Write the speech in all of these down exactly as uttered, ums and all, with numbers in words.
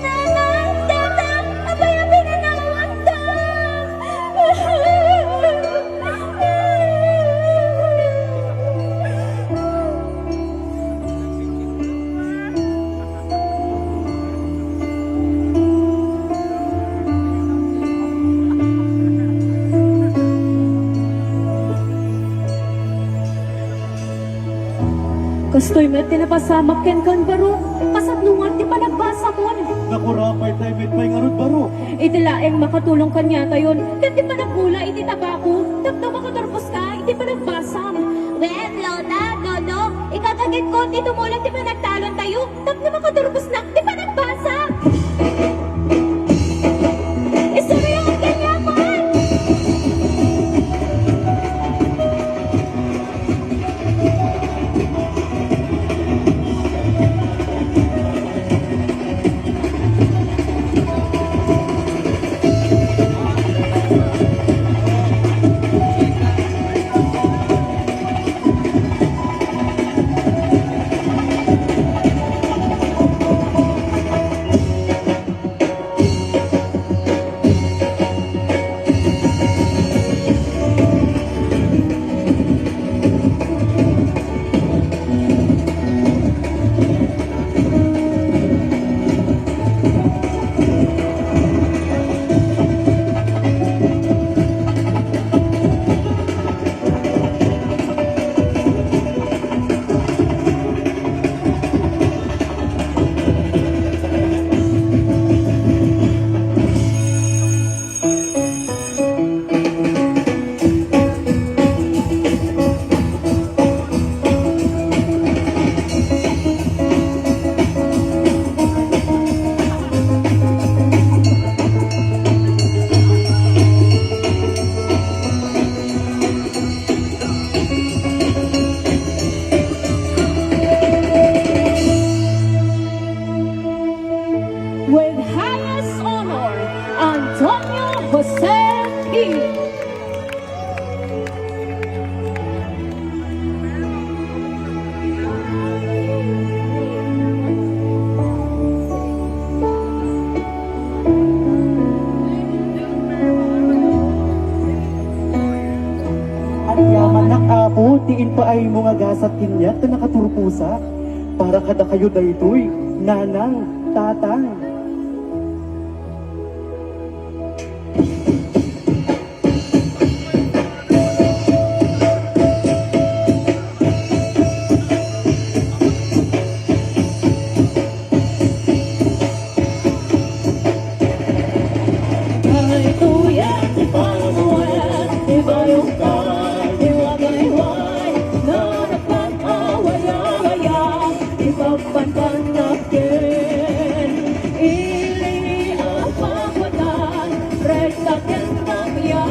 Nanang, Tatang, apay a pinanawanda? Kastoy met ti napasamak kenka, Baro. Kasano ngarud ti panagbasakon? Nakurapay tayo met pay ngarud, Baro. Iti laeng makatulong kaniatayon, ket ti panaghula iti tabako, tapno makaturposka iti panagbasam. Wen, Lola, Lolo, ikakagitko ti tumulong ti panagtalon tayo. Tapno makaturposnak ti panagbasa. Istorya kaniakon. With highest honor, Antonio Jose P. Agyamanak, Apo, ti impaaymo nga gasat kaniak ta nakaturposak. Para kadakayo daytoy, nanang, tatang. Ipagpanpannak ken ili a pakuatan, rekta ken rubia.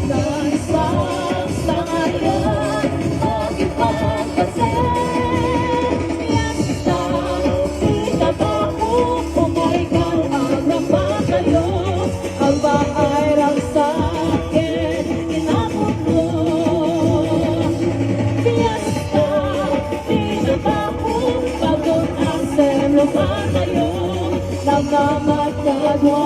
Naisaksangayan, makipagpasen. Fiesta, ti tabako, umay kang agrambakayo. Agpaay ragsak ken kinapudno. Fiesta, pinakapo, pagod ang semlo patayo. Nagkamat kadua,